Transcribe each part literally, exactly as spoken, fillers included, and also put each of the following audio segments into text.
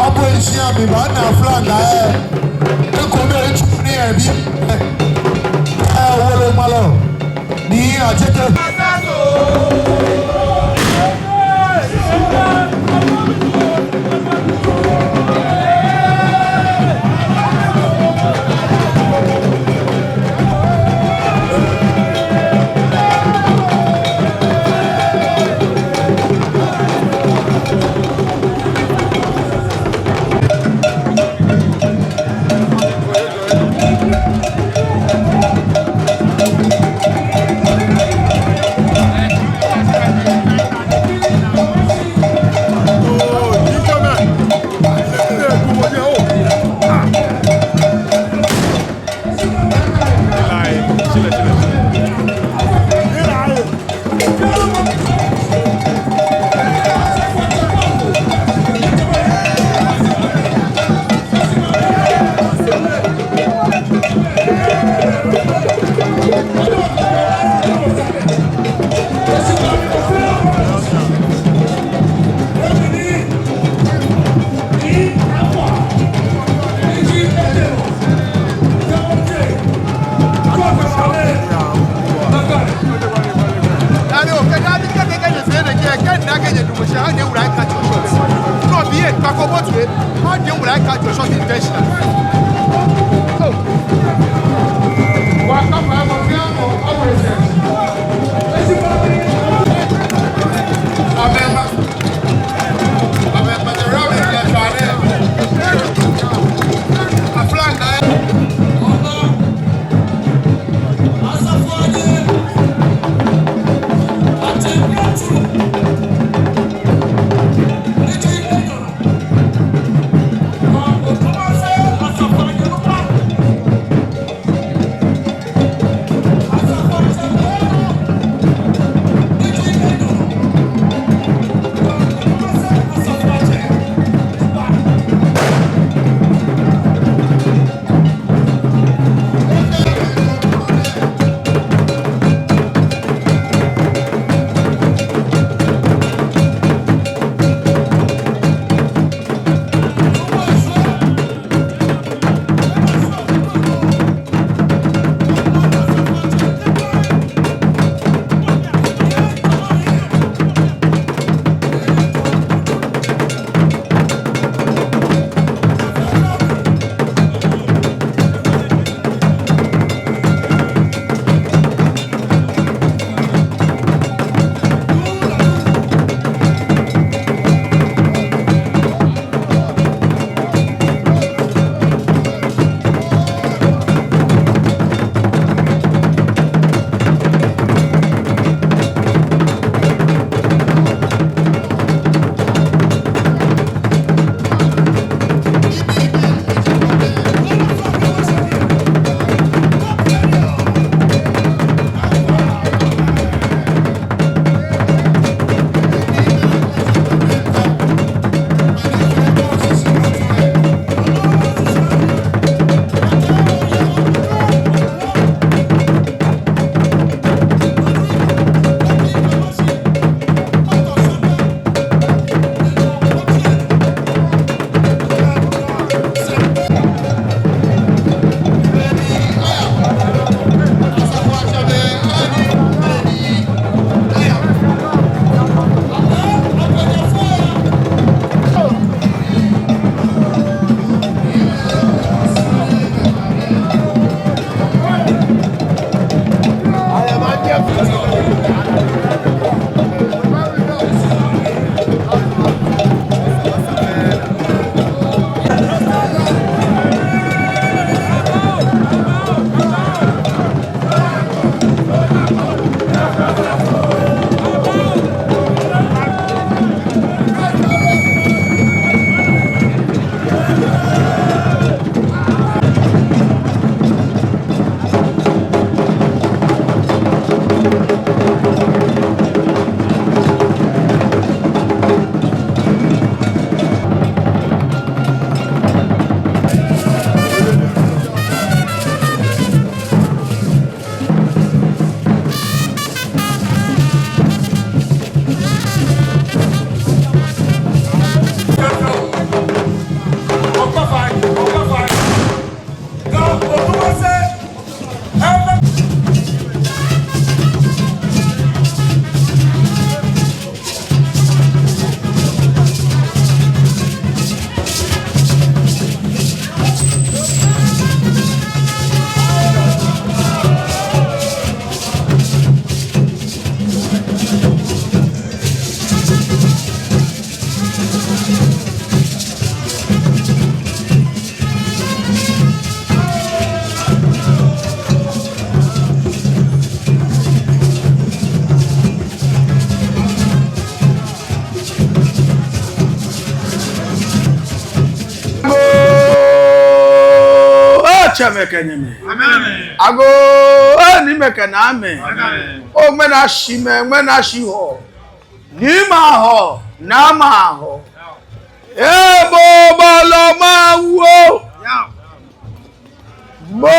Abɔ nshi amɛba na aflaŋaa lɛ. Ekome etsu nii yɛ biɛ. Ee, woloŋmalɔ Nii Adjetey. Ani o, kɛ daa ni kɛ, kɛ, kɛ nyɛfee nɛkɛ, kɛ daa kɛ nyɛdamɔ shi, ha ni ewula aka tsɔ shɔ. No, biɛ, kpako both way. Ha ni ewula aka tsɔ shɔ intentional. Oh. Wa ka fa mo fi amo, amo ese. Amen. Tsɛmɛi kɛ nyɛmɛi. Agoo, ee, niimɛi kɛ naamɛi. Oo, ŋmɛnɛ shi mɛi, ŋmɛnɛ shi Hɔɔ. Niimɛi a-Hɔɔ, naamɛi a-Hɔɔ. Ee, bo bɔlɔ Mawu oo. Bo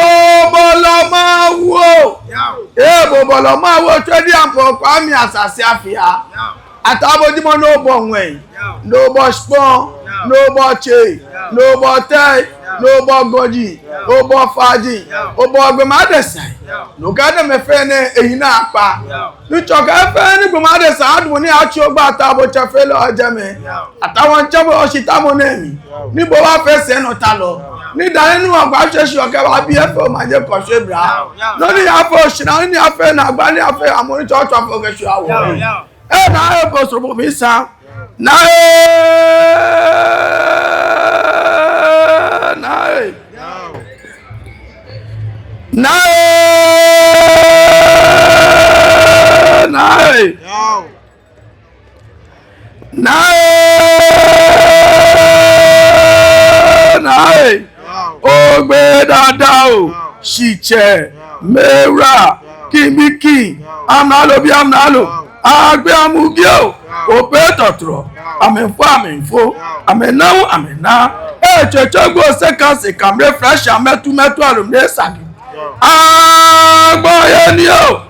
bɔlɔ Mawu oo. Ee, bo bɔlɔ Mawu oo, Tsɛ Odiaŋkpɔ Kwami Asase Afia. Ataa, bo ji mɔ ni obɔ ŋwɛi, ni obɔ shikpɔŋ, ni obɔ tsei, ni obɔ tɛi, ni obɔ gɔji, obɔ faaji, obɔ gbɔmɛi adesai. Ni okɛ enɛɛmɛi fɛɛ nɛɛ eyi naakpa. Ni tsɔɔ akɛ fɛɛ ni gbɔmɔ adesa adumɔ ni atsɔ gbaa, Ataa, bo tsɛfeelɔ ojɛ mli. Ataa, wɔmiitsɛ bo yɛ oshitamɔ nɛɛ mli. Ni bo obaafee sɛinɔtalɔ. Ni dani wɔgba shwɛ shi okɛba biɛ fɛɛ omanye kɔshwe bra. Nɔ ni yafee oshara, nɔ ni yafee naagba, ni yafee amɔ ni tsɔɔ tsɔɔ fɛɛ okɛshwɛ awo. Ee, naa ee, bo soro bo mli sa. Naa ee, naa ee. Naa ee, naa ee. Naa ee, naa ee. Ogbee Dada oo, Shitsɛ, Mewura, Kimiki, Amralo bii Amralo, Agbe Amugi oo, Ope Tɔtrɔ, amɛfo amɛfo, amɛna hu amɛna. Ee, Tsɔtsɔgbo Sɛkase Kamre Flash amɛtu mɛtu alumre sagi. Agbɔyɛ ni oo.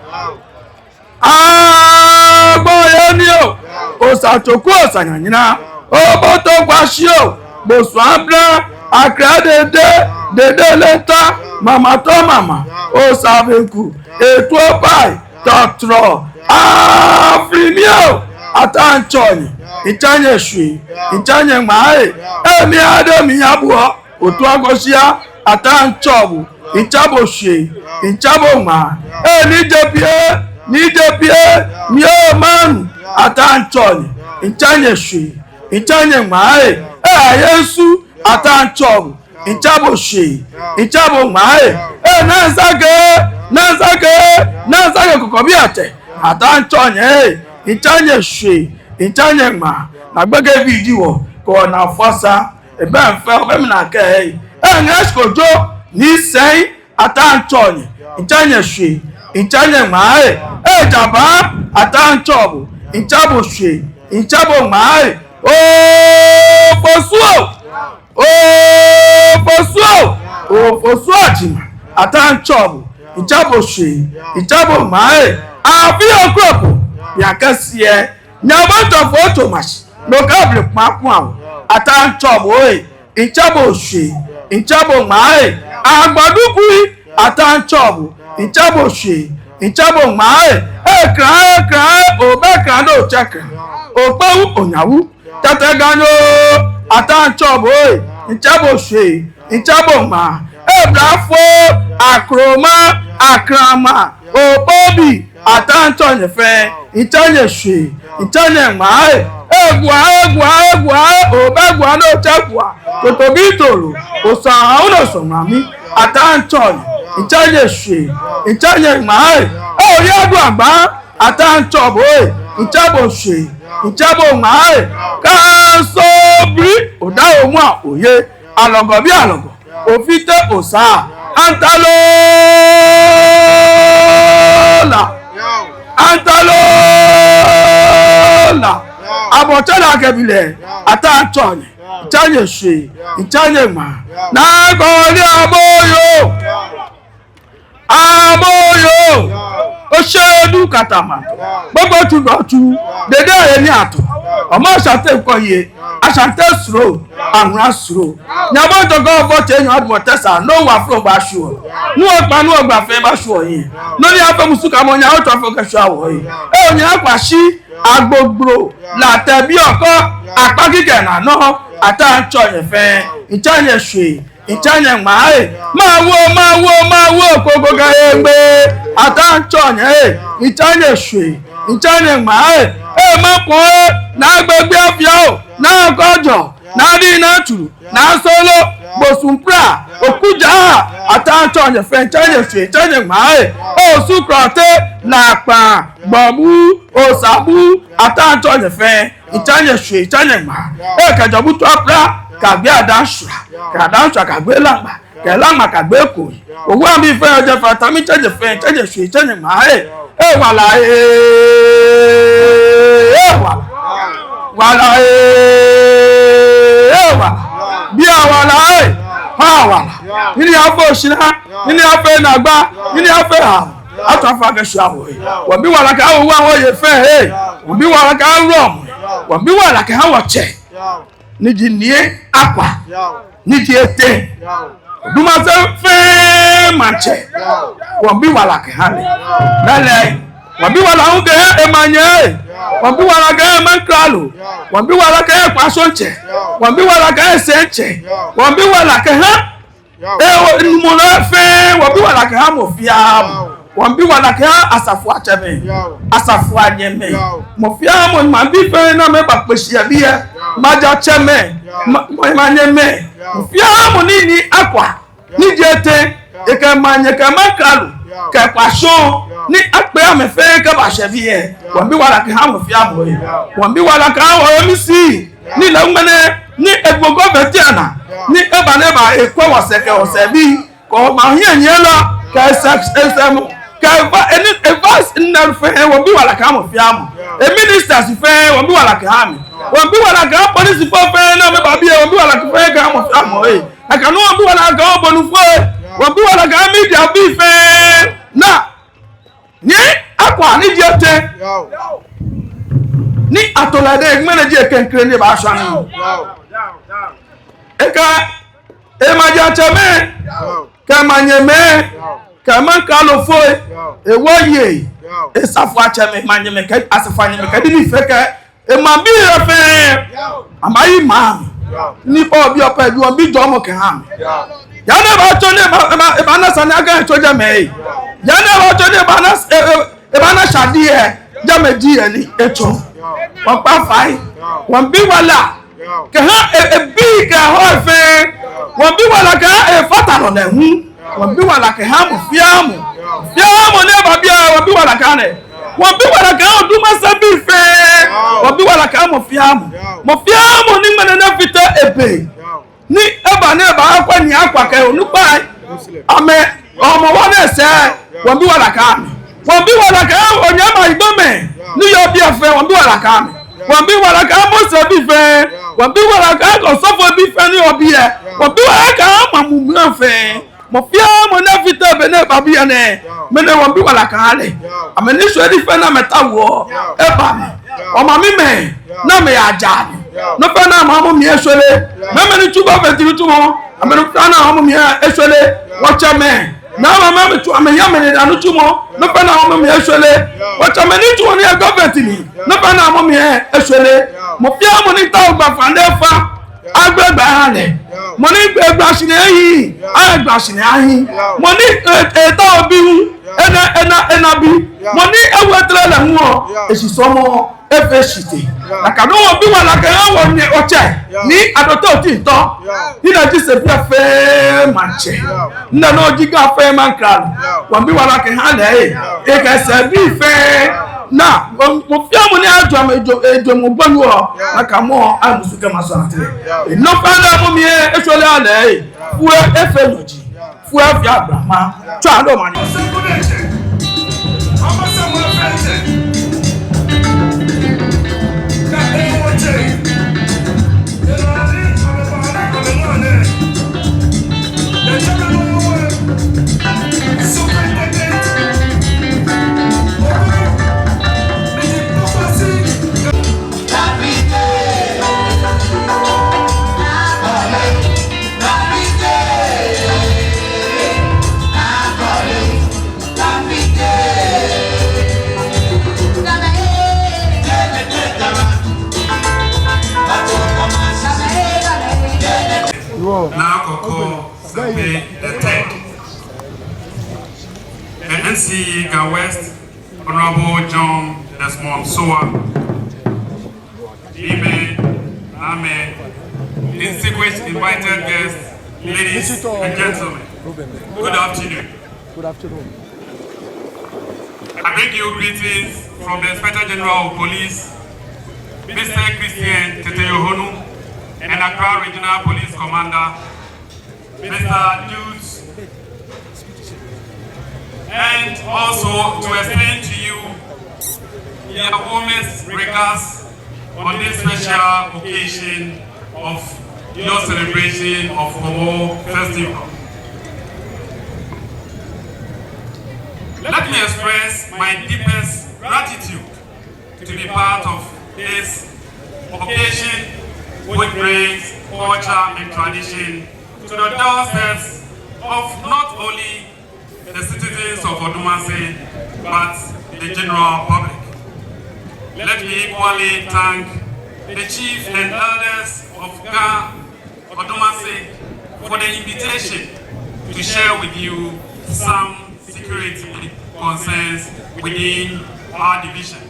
Agbɔyɛ ni oo. Osa Tsoku Osa Nyanyina. Oboto Kwashi oo. Bosu Abra. Akra Dede. Dede Lenta. Mama Tɔ Mama. Osa Benku. Etuo Pai. Tɔtrɔ. Afrimi oo. Ataa, mitsɔɔ nyɛ. Mitsɛ nyɛ shwee. Mitsɛ nyɛ ŋmaa ee. Ee, mi ade mi ya buɔ. Otu Agoshia, Ataa, mitsɔɔ bo, mitsɛ bo shwee, mitsɛ bo ŋmaa. Ee, Nii J P A, Nii J P A, mi oo man, Ataa, mitsɔɔ nyɛ, mitsɛ nyɛ shwee, mitsɛ nyɛ ŋmaa ee. Ee, Ayesu, Ataa, mitsɔɔ bo, mitsɛ bo shwee, mitsɛ bo ŋmaa ee. Ee, Nansake, Nansake, Nansake Kɔkɔbi Atɛ, Ataa, mitsɔɔ nyɛ ee, mitsɛ nyɛ shwee, mitsɛ nyɛ ŋmaa. Naa gbekɛbii ji wɔ, kɔ na fɔsa. Ebɛ mfɛɛ, obɛ mi nakai. Ee, Ŋleshi Kojo, Nii Sɛi, Ataa, mitsɔɔ nyɛ, mitsɛ nyɛ shwee, mitsɛ nyɛ ŋmaa ee. Ee, Jaba, Ataa, mitsɔɔ bo, mitsɛ bo shwee, mitsɛ bo ŋmaa ee. Oo, Fosu oo, oo, Fosu oo, oo, Fosu Ajima, Ataa, mitsɔɔ bo, mitsɛ bo shwee, mitsɛ bo ŋmaa ee. Afi Okroko, Yakɛsiɛ, Nyabɔtɔ Fo Thomas, no ka bli kuma kuma o. Ataa, mitsɔɔ bo ee, mitsɛ bo shwee, mitsɛ bo ŋmaa ee. Agbadu Kui, Ataa, mitsɔɔ bo, mitsɛ bo shwee, mitsɛ bo ŋmaa ee. Ee, Kra, Kra, obɛ Kra ni otsɛ Kra. Okpɛ wu, onya wu. Tɛtɛ Ganyo, Ataa, mitsɔɔ bo ee, mitsɛ bo shwee, mitsɛ bo ŋmaa. Ee, Blafo, Akroma, Akrama, Okpobi, Ataa, mitsɔɔ nyɛ fɛɛ, mitsɛ nyɛ shwee, mitsɛ nyɛ ŋmaa ee. Ee, Gua, ee, Gua, ee, Gua, obɛ Gua ni otsɛ Gua. Kotobi Tolo, Osa Awo ni Osa Mami, Ataa, mitsɔɔ nyɛ, mitsɛ nyɛ shwee, mitsɛ nyɛ ŋmaa ee. Ee, Oyeadu Agba, Ataa, mitsɔɔ bo ee, mitsɛ bo shwee, mitsɛ bo ŋmaa ee. Kaso Bri, Odaomua Oye, Alɔgɔ bii Alɔgɔ, Ofite Osa, Antalola, Antalola, Abɔtsɛ Naa Kɛbilɛ, Ataa, mitsɔɔ nyɛ, mitsɛ nyɛ shwee, mitsɛ nyɛ ŋmaa. Naa Kɔɔle Aboyo. Aboyo, Oshedu Katama, Gbogbo Tsu Dɔtsu, Dede Ayeni Ato, Ɔmɔ Ashanti Nkɔye, Ashanti Sro, Anwura Sro. Nyabɔtɔ Gɔvɔ Tsɛ Nyɔŋmɔ Tɛsa, no wa fro ba shuɔ. No wa kpa, no wa gba fɛɛ ba shuɔ yi. No ni afee musu ka mɔ nya otsɔ fo ka shuɔ wɔ yi. Ee, Onyaa Kwashi, Agbogblo, Latɛ Biɔkɔ, Akpaki kɛ Nanɔ, Ataa, mitsɔɔ nyɛ fɛɛ, mitsɛ nyɛ shwee. Mitsɛ nyɛ ŋmaa ee. Mawu, Mawu, Mawu, koko ka ye ŋgbe. Ataa, mitsɔɔ nyɛ ee. Mitsɛ nyɛ shwee. Mitsɛ nyɛ ŋmaa ee. Ee, Makpɔŋ ee. Naa Gbegbe Afia oo. Naa Kɔjɔ. Naa Dii, Naa Turu. Naa Solo. Bosu Mpra. Okuja. Ataa, mitsɔɔ nyɛ fɛɛ. Mitsɛ nyɛ shwee. Mitsɛ nyɛ ŋmaa ee. Osu Klɔte. Naa Kpaa. Gbɔbu. Osabu. Ataa, mitsɔɔ nyɛ fɛɛ. Mitsɛ nyɛ shwee, mitsɛ nyɛ ŋmaa. Ee, kɛjɛ Butu Apra, kɛyagbe Adanshura, kɛ Adanshura kɛyagbe Laŋma, Kɛ La Maŋkralo gbɛi ko. Owu amli fɛɛ ojɛ fata mli, tsɛjɛ fɛɛ, tsɛjɛ shwee, tsɛjɛ ŋmaa, ee. Ee wala, ee, ee wala. Wala, ee, ee wala. Bia wala, ee. Ha wala. Nii ni afee oshara, nii ni afee naagba, nii ni afee ha. Ato afa kɛ shwɛ awo, ee. Wɔmiibi wala kɛha owu amli yei fɛɛ, ee. Wɔmiibi wala kɛha wulɔmɔ. Wɔmiibi wala kɛha wɔtsɛ, ni ji Nii Akwa, ni ji etɛ. Odumase fɛɛ maŋtsɛ. Wɔmiibi wala kɛha lɛ. Belɛ, wɔmiibi wala hu kɛha emanye. Wɔmiibi wala kɛha Maŋkralo. Wɔmiibi wala kɛha Kpashɔŋtsɛ. Wɔmiibi wala kɛha Sɛŋtsɛ. Wɔmiibi wala kɛha, ee, wɔ, enumɔ lɛ fɛɛ. Wɔmiibi wala kɛha mɔ fɛɛ mɔ. Wɔmiibi wala kɛha asafoiatsɛmɛi, asafoianyɛmɛi. Mɔ fɛɛ mɔ, maŋbii fɛɛ ni amɛba kpe shi yɛ biɛ. Maŋtsɛmɛi, ma, ma, manyɛmɛi. Mɔ fɛɛ mɔ ni Nii Akwa, ni ji etɛ, ekɛ emanye kɛ Maŋkralo kɛ Kpashɔŋ, ni akpe amɛ fɛɛ kɛba shɛ biɛ. Wɔmiibi wala kɛha mɔ fɛɛ mɔ, ee. Wɔmiibi wala kɛha wɔ M C, ni lɛ ŋmɛnɛ, ni egbɔ government lɛ naa, ni eba ni eba ekwɛ wɔsɛɛ kɛ wɔsɛɛbii, kɛ wɔmaŋ hiɛnyiɛlɔ, kɛ esɛɛ, esɛɛmɔ, kɛ eva, eni, eva, enɛ fɛɛ, wɔmiibi wala kɛha mɔ fɛɛ mɔ. E ministers fɛɛ, wɔmiibi wala kɛha amɛ. Wɔmiibi wala kɛha policefoi fɛɛ ni amɛba biɛ, wɔmiibi wala fɛɛ kɛha mɔ fɛɛ mɔ, ee. Nakai nɔŋŋ wɔmiibi wala kɛha obɔnifoi, ee. Wɔmiibi wala kɛha mediabii fɛɛ. Naa, Nii Akwa ni ji etɛ, ni ato lɛ dɛŋ, ŋmɛnɛ ji eklɛŋklɛŋ ni ebaashwa nii. Ekɛ emaŋtsɛmɛi, kɛ emanyɛmɛi, kɛ Maŋkralofoi, ewo yei, asafoiatsɛmɛi, emanyɛmɛi kɛ asafoianyɛmɛi kɛ nibii fɛɛ kɛ emaŋbii lɛ fɛɛ, amɛyi maŋ. Ni kpɔ bi ɔpɛ ju wɔmiibi jɔɔmɔ kɛha amɛ. Yaa ni ebaatsɔ ni eba, eba, ebaana sane akɛ etsɔ jɛmɛ, ee. Yaa ni ebaatsɔ ni ebaana, e, e, ebaana shade, ee. Jɛmɛ ji he ni etsɔ. Wɔmiikpa fai. Wɔmiibi wala kɛha e, ebii kɛ ehɔi fɛɛ. Wɔmiibi wala kɛha efatalɔ lɛ hu. Wɔmiibi wala kɛha mɔ fɛɛ mɔ. Fɛɛ mɔ ni eba biɛ, wɔmiibi wala kɛha lɛ. Wɔmiibi wala kɛha Odumasebii fɛɛ. Wɔmiibi wala kɛha mɔ fɛɛ mɔ. Mɔ fɛɛ mɔ ni ŋmɛnɛ ni efite ebe, ni eba ni ebakwɛ Nii Akwa kɛ onukpai, amɛ, Hɔmɔwɔ nɛɛ sɛɛ, wɔmiibi wala kɛha amɛ. Wɔmiibi wala kɛha onyɛmi Ayigbemɛi ni yɔɔ biɛ fɛɛ, wɔmiibi wala kɛha amɛ. Wɔmiibi wala kɛha Mosebii fɛɛ. Wɔmiibi wala kɛha osɔfobii fɛɛ ni yɔɔ biɛ. Wɔmiibi wala kɛha maŋ muu mli fɛɛ. Mɔ fɛɛ mɔ ni efite be ni eba biɛ nɛɛ, ŋmɛnɛ wɔmiibi wala kɛha lɛ. Amɛ ni shwɛ nii fɛɛ ni amɛtaoɔ, eba mli. Wɔmamimɛi ni amɛyaa jaa mli, nɔ fɛɛ nɔ amɛha amɛmii eshwere. Mɛi ni tsuɔ government nitsumɔ, amɛ nɔ fɛɛ nɔ amɛha amɛmii eshwere. Wɔtsɛmɛi ni amɛ, amɛtsuɔ, amɛhiɛ amɛnine nitsumɔ, nɔ fɛɛ nɔ amɛha amɛmii eshwere. Wɔtsɛmɛi ni tsuɔ nii yɛ government mli, nɔ fɛɛ nɔ amɛha amɛmii eshwere. Mɔ fɛɛ mɔ ni taoɔ gbɛfaŋ lɛ, fa agbɛgbɛ aha lɛ. Mɔ ni egbla shi ni ehi, agbla shi ni ahi. Mɔ ni, e, etaoɔ bi hu, ena, ena, ena bi. Mɔ ni ewo etere lɛ hu, eshisɔɔmɔ efee shitee. Nakai nɔŋŋ wɔmiibi wala kɛha wɔnyɛ, wɔtsɛ, Nii Adote Otintor, ni lɛ ji Sɛbiɛ fɛɛ maŋtsɛ, ni lɛ nɔŋŋ ji Ga fɛɛ maŋkralo. Wɔmiibi wala kɛha lɛ, ee, ekɛ esɛɛbii fɛɛ. Naa, mɔ, mɔ fɛɛ mɔ ni ajɔɔ amɛ, ejɔɔ, ejɔɔ mɔ gbonyo, nakai mɔ amusu kɛ masu ate. Nɔ fɛɛ nɔ amɛmii eshwere lɛ, ee, fue efee nyɔji. Fue fɛɛ ablama. Tswa lɛ omanye. Naa Kɔkɔ Sempe the third, the M C Ga West, Honorable John Desmond Sowah, Ime, Name, distinguished invited guests, ladies and gentlemen, good afternoon. Good afternoon. I bring you greetings from the Inspector General of Police, Mister Christian Tetteh Yohonu, and Accra Regional Police Commander, Mister Dut, and also to extend to you their warmest regards on this special occasion of your celebration of Homowo Festival. Let me express my deepest gratitude to be part of this occasion, which brings culture and tradition to the doorsteps of not only the citizens of Odumase, but the general public. Let me equally thank the chief and elders of Ga Odumase for the invitation to share with you some security concerns within our division.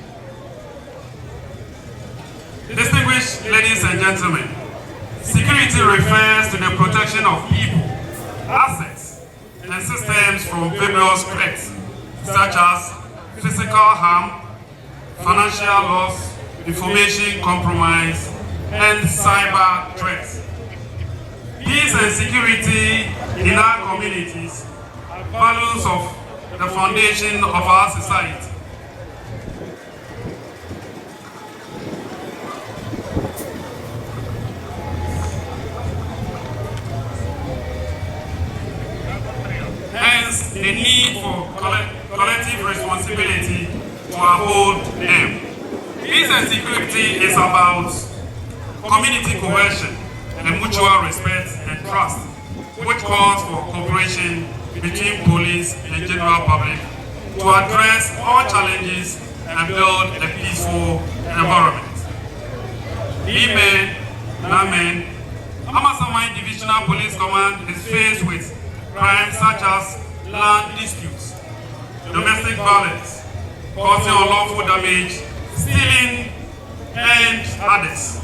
Distinguished ladies and gentlemen, security refers to the protection of people, assets, and systems from various threats, such as physical harm, financial loss, information compromise, and cyber threats. Peace and security in our communities are values of the foundation of our society. Hence, the need for colle-, collective responsibility to uphold them. Peace and security is about community cohesion and mutual respect and trust, which calls for cooperation between police and general public to address all challenges and build a peaceful environment. Niimɛi, Naamɛi, Amasaman Divisional Police Command is faced with crimes such as land disputes, domestic violence, causing unlawful damage, stealing, and others.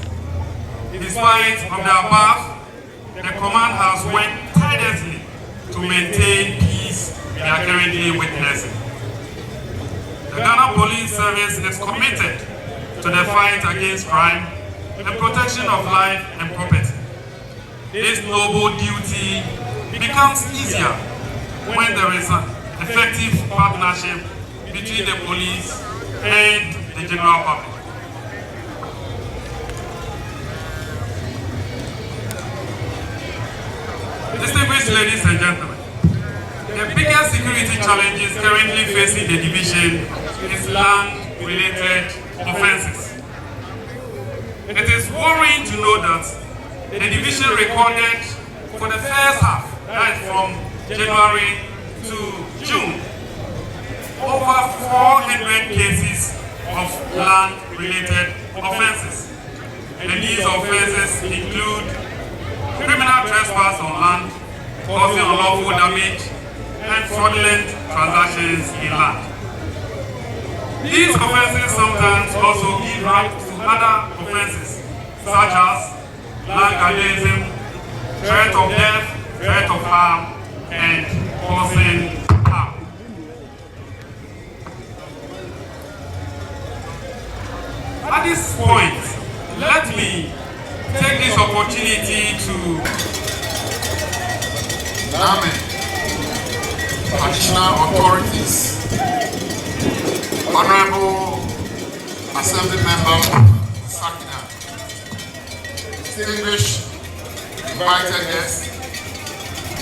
In spite of the above, the command has worked tirelessly to maintain peace we are currently witnessing. The Ghana Police Service is committed to the fight against crime and protection of life and property. This noble duty becomes easier when there is an effective partnership between the police and the general public. Distinguished ladies and gentlemen, the biggest security challenges currently facing the division is land-related offenses. It is worrying to know that the division recorded for the first half, that is from January to June, over four hundred cases of land-related offenses. And these offenses include criminal trespass on land, causing unlawful damage, and fraudulent transactions in land. These offenses sometimes also give rise to other offenses, such as land vandalism, threat of death, threat of harm, and causing harm. At this point, let me take this opportunity to Naamɛi, traditional authorities, Honorable Assembly Member Sakina, distinguished invited guests,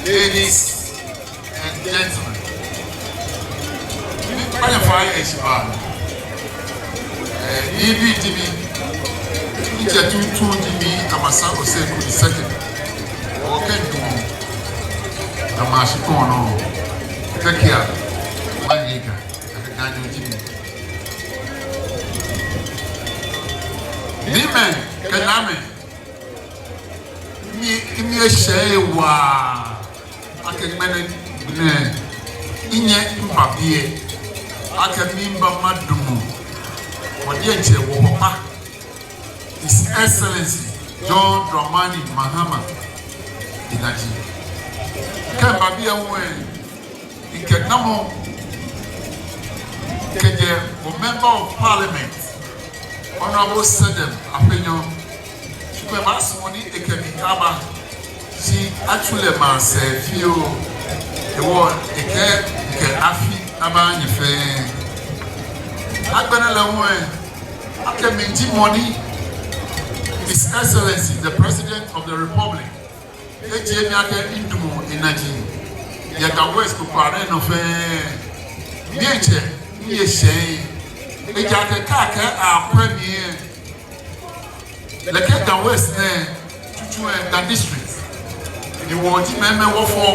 ladies and gentlemen. Miikpa nyɛ fai yɛ heshibaa. Eh, nibii ji mi, mitsɛ tuuntu ji mi, Amasa Osei Kudi the second. Okɛ ndu, na mashi kɔnɔ, kɛkɛ a, mayi ka, kɛkɛ Ganyo ji mi. Niimɛi kɛ Naamɛi, mi, miishɛɛ waa akɛ ŋmɛnɛ, ŋmɛnɛ, minyɛ miba biɛ, akɛ miba madamɔ wɔ diɛŋtsɛ wɔpapa, His Excellency John Dramani Mahama Ina Adjei. Kɛ miba biɛ hu lɛ, mikɛ namɔ kɛjɛ wɔ Member of Parliament, Honorable Sedem Afenyo, shi be baasumɔ ni ekɛ mi aba. Shi atsu lɛ maŋsɛɛ fioo. Hewɔ ekɛɛ mikɛ afi aba nyɛ fɛɛ. Agbɛnɛ lɛ hu lɛ, akɛ mi ji mɔ ni His Excellency, the President of the Republic, ejie mi akɛ midamɔ enaji yɛ Ga West kpokpaa nɛɛ nɔ fɛɛ. Miitsɛ, miye shɛɛ. Ejaakɛ kɛ akɛɛ akwɛ mi lɛ, nɛkɛ Ga West nɛɛ, tsutsu lɛ Ga District, ni wɔji mɛi amɛ wɔfɔ.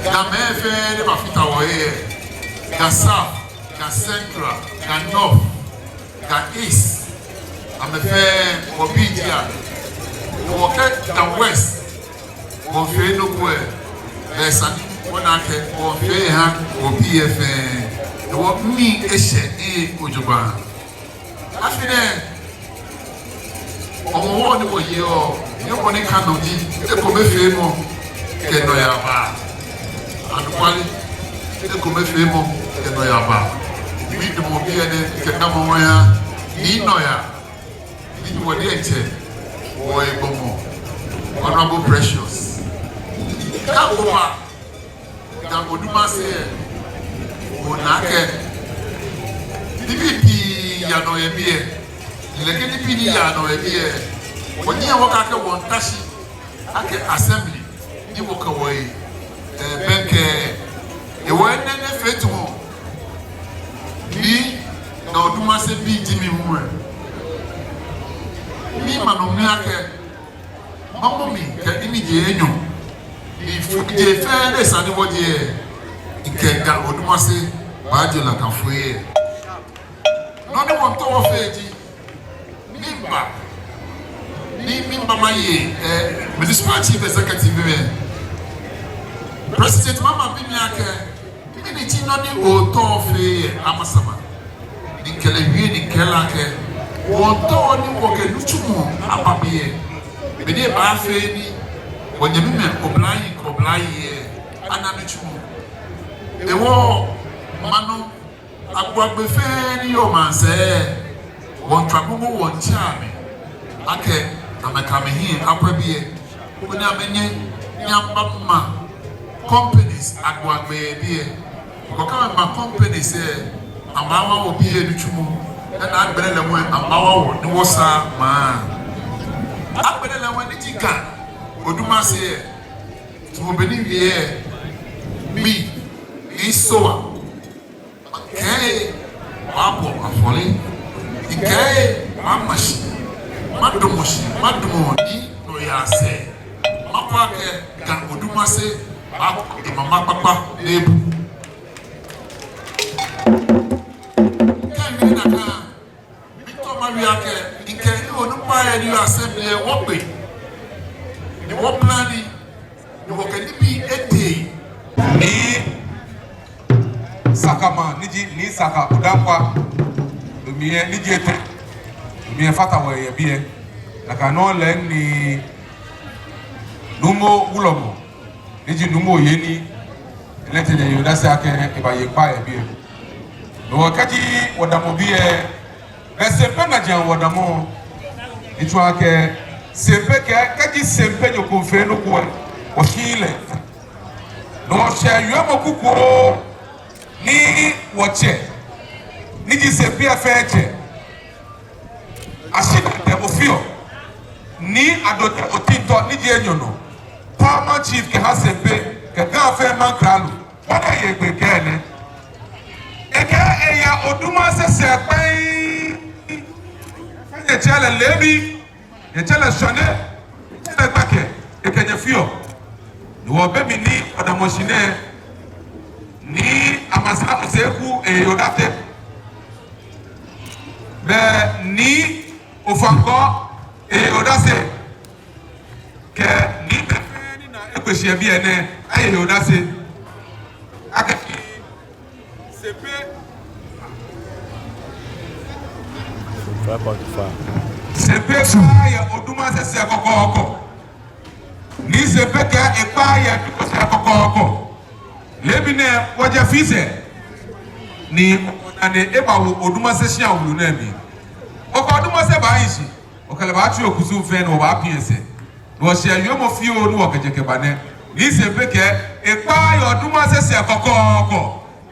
Gamɛi fɛɛ ni bafata wɔhe lɛ, Ga South, Ga Central, Ga North, Ga East, amɛ fɛɛ wɔbii ji amɛ. Wɔkɛ Ga West wɔfee nɔ ko lɛ, bɛ esa ni wɔna akɛ wɔfee eha wɔbii lɛ fɛɛ. Hewɔ mimii eshɛ ojogbaŋŋ. Afi nɛɛ, Hɔmɔwɔ ni wɔyeɔ, ni wɔkane nɔ ji, ekomefeemɔ kɛ nɔyaa baa. Anɔkwale, ekomefeemɔ kɛ nɔyaa baa. Midamɔ biɛ nɛɛ kɛ damɔ wɔya, ni nɔyaa, ni wɔ diɛŋtsɛ wɔhe gbɔmɔ, Honorable Precious. Kɛ oba Ga Odumase lɛ, onaa akɛ nibii pii yaa nɔ yɛ biɛ. Nɛkɛ nibii ni yaa nɔ yɛ biɛ, wɔnyɛŋ wɔkɛɛ akɛ wɔmiita shi akɛ assembly ni wɔkɛ wɔhe, eh, bɛŋkɛ. Hewɔ enɛ nɛɛ fee tamɔ ni Ga Odumase bi ji mi hu lɛ, miima nɔ mi akɛ mamɔ mli kɛ miniji enyɔ. Ni fɔji fɛɛ ni esa ni wɔje lɛ, mikɛ Ga Odumase baaje nakai foi lɛ. Nɔ ni wɔmiitao wɔfee ji, miba, ni miba maye, eh, Municipal Chief Executive lɛ, President Mahama bi mi akɛ, mɛni ji nɔ ni ootao ofee yɛ Amasaman? Ni mikɛ lɛ wie ni mikɛɛ lɛ akɛ, wɔmiitao ni wɔkɛ nitsumɔ aba biɛ. Bɔ ni ebaafee ni wɔnyɛmimɛi oblahii kɛ oblayei lɛ ana nitsumɔ. Hewɔ maŋ nɔ agbo agbee fɛɛ ni yɔɔ maŋsɛɛ, wɔmiitswa gbogbo wɔmiitsɛ amɛ akɛ amɛkɛ amɛhiɛ akwɛ biɛ, koni amɛnyɛ ni amɛbama companies agbo agbee yɛ biɛ. Kɛ amɛma companies lɛ, amɛbaawa wɔbii lɛ nitsumɔ, ni agbɛnɛ lɛ hu amɛbaawa wɔ ni wɔsaa maŋ. Agbɛnɛ lɛ hu ni ji Ga Odumase lɛ, tamɔ bɔ ni miwie lɛ, mi, Nii Sowah, mikɛɛ ebaabɔ afɔle, mikɛɛ ebaama shi, madamɔ shi, madamɔ ni nɔyaa sɛɛ, makwɛ akɛ Ga Odumase baaku emama kpakpa ni ebu. Kɛ miwie nakai, miitao mawie akɛ, mikɛ ni onukpai lɛ ni yɔɔ assembly lɛ wɔgbe, ni wɔplan nii, ni wɔkɛ nibii etee. Nii Saka maŋ, ni ji Nii Saka Odankwa, no mli lɛ, ni ji etɛ, no mli lɛ efata wɔ yɛ biɛ. Nakai nɔŋŋ lɛ ni Nuumo Wulɔmɔ, ni ji Nuumo Yeni, lɛ hu etee ni eye odase akɛ ebaye kpaa yɛ biɛ. No hewɔ kɛji wɔdamɔ biɛ, bɛ Sempe najiaŋ wɔdamɔ. Etsɔɔ akɛ Sempe kɛ, kɛji Sempenyo ko fee nɔ ko lɛ, wɔshiii lɛ. No hewɔ shɛɛ wiemɔ kukuoo ni wɔtsɛ, ni ji Sempe lɛ fɛɛ tsɛ, Ashibɛtɛ Ofio, Nii Adote Otintɔ, ni ji enyɔ nɔ, Paramount Chief kɛha Sempe kɛ Ga fɛɛ maŋkralo, bɔ ni eye gbɛ kɛɛ nɛ. Ekɛɛ eya Odumase sɛɛ kpɛŋŋ. Nyɛtsɛ lɛ leebi, nyɛtsɛ lɛ shwane, nyɛtsɛ lɛ gbɛkɛ, ekɛ nyɛ feɔ. Ni wɔ be mli ni wɔdamɔ shi nɛɛ, Nii Amasa Oseku eye odase. Bɛ Nii Ofankɔ eye odase. Kɛ nii pɛpɛɛpɛ ni naa ekpe shi yɛ biɛ nɛɛ, eye odase akɛ Sempe, Sempe kpaa yɛ Odumase sɛɛ kɔkɔɔkɔ. Ni Sempe kɛɛ ekpaa yɛ Odumase sɛɛ kɔkɔɔkɔ. Leebi nɛɛ wɔjɛ fise ni wɔna ni ebawo Odumase shia wulu nɛɛ mli. Okɛ Odumase baahi shi, okɛ lɛ baatsu okusum fɛɛ ni wɔbaapiŋ esɛɛ. Wɔsɛɛ wiemɔ fioo ni wɔkɛjɛ kɛba nɛ. Nii Sempe kɛɛ, ekpaa yɛ Odumase sɛɛ kɔkɔɔkɔ.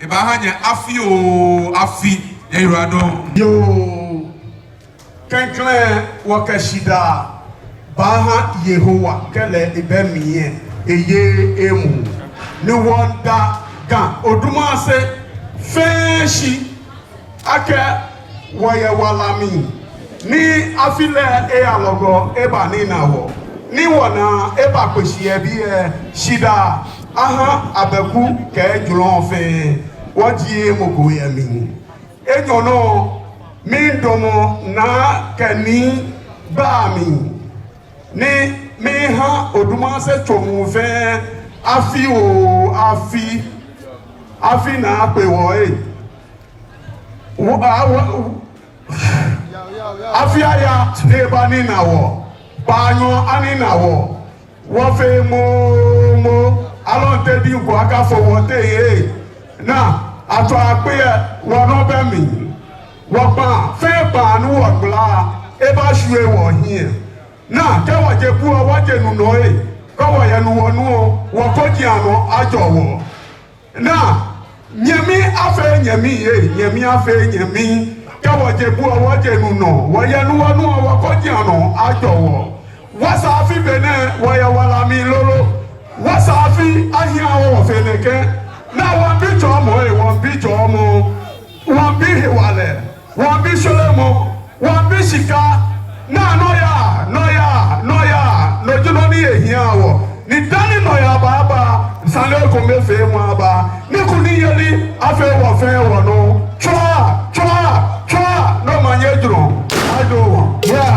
Ebaaha nyɛ afi oo afi. Nyɛyiwaladɔŋŋ. Yoo. Klɛŋklɛŋ wɔkɛ shidaa baaha Yehowa, kɛlɛ ebɛ mli yɛ, eye emuu. Ni wɔmiida Ga Odumase fɛɛ shi akɛ wɔyɛ wala mli, ni afi lɛ eyalɔgɔ eba ni ena wɔ, ni wɔna eba kpeshi yɛ biɛ. Shidaa aha Abɛku kɛ Jlɔ fɛɛ, wɔjie mɔ ko yɛ mli. Enyɔ nɔ, midamɔ Naa kɛ Nii gbɛi amli, ni miha Odumase tso muu fɛɛ afi oo afi. Afi ni akpe wɔ ee. Wɔ, a, wɔ, afi aya ni eba ni ena wɔ. Kpaanyɔ ani ena wɔ. Wɔfee moomo, alɔnte diŋ ko akafo wɔteŋ ee. Naa, atsɔ akpe yɛ wɔnɔ bɛ mli. Wɔkpaa, fɛɛ kpaa ni wɔkpaa, ebashwie wɔhiɛ. Naa, kɛ wɔje bu ɔ, wɔje nu nɔ ee. Kɛ wɔyɛ nu wɔnu ɔ, wɔkɔji anɔ ajɔ wɔ. Naa, nyɛmi afee nyɛmi ee, nyɛmi afee nyɛmi. Kɛ wɔje bu ɔ, wɔje nu nɔ, wɔyɛ nu wɔnu ɔ, wɔkɔji anɔ ajɔ wɔ. Wɔsɛɛ afi be nɛ, wɔyɛ wala mli lolo. Wɔsɛɛ afi ahiɛ wɔ wɔfee nɛkɛ. Naa, wɔmiibi jɔɔmɔ ee, wɔmiibi jɔɔmɔ. Wɔmiibi hewalɛ. Wɔmiibi shweremɔ, wɔmiibi shika. Naa, nɔyaa, nɔyaa, nɔyaa, no ji nɔ ni ehiaa wɔ. Ni dani nɔyaa baaba, sane ko mɛi fɛɛ mɔ aba. Ni kunimyeli afee wɔ fɛɛ wɔnɔ. Tswa, tswa, tswa, nɔ ma nyɛ jurɔ. Ado, ya.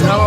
Baba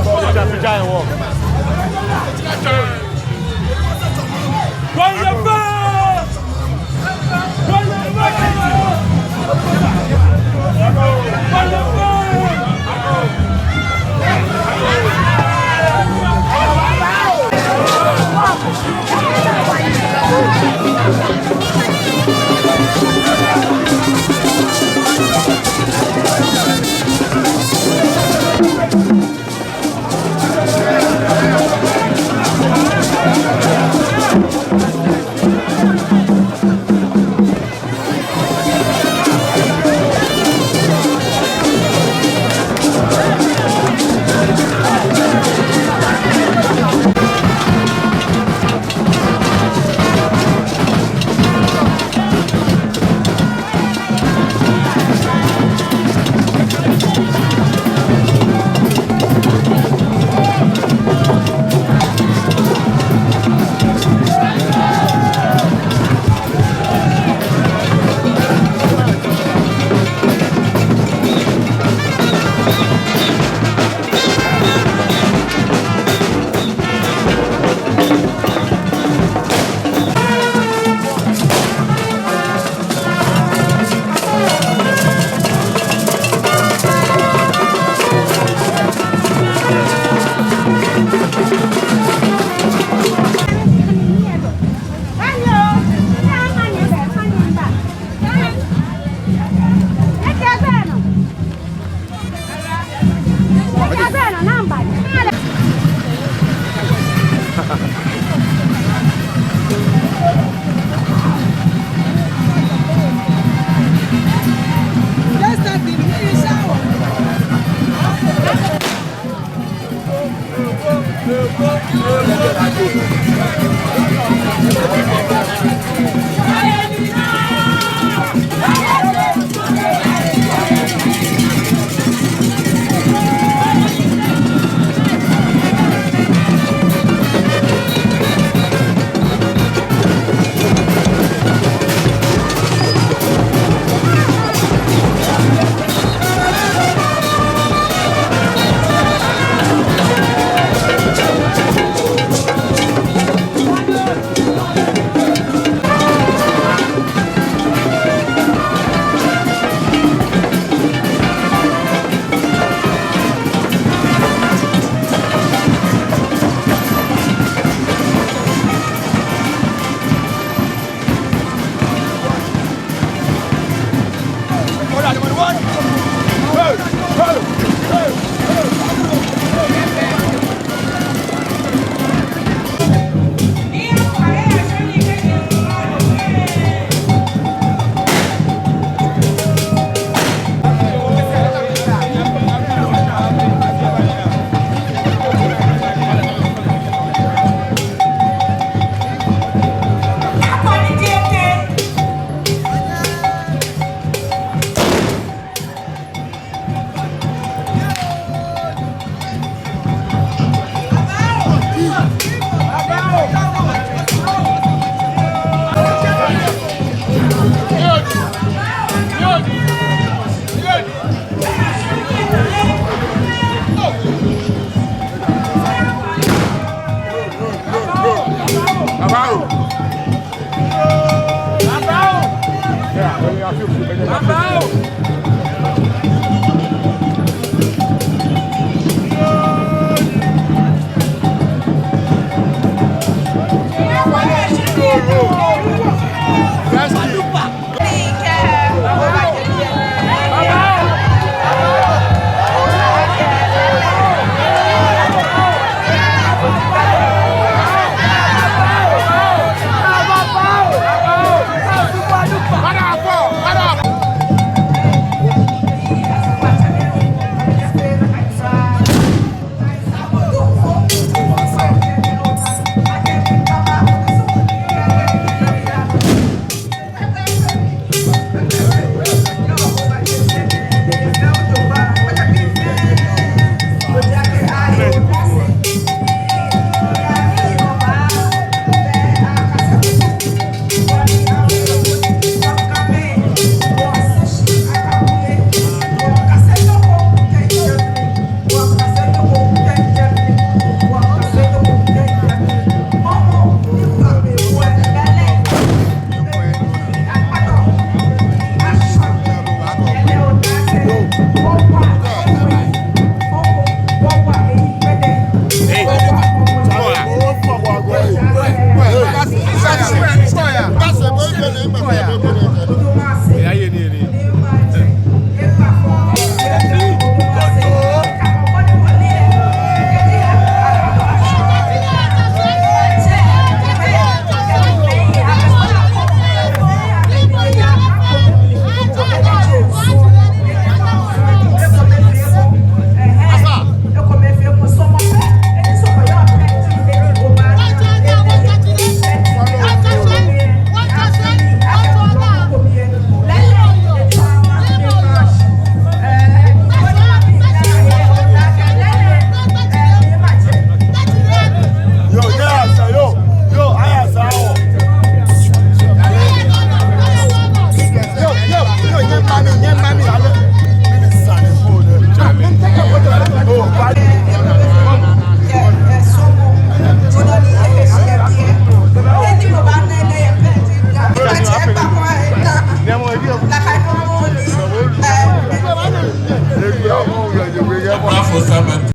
o. Baba o.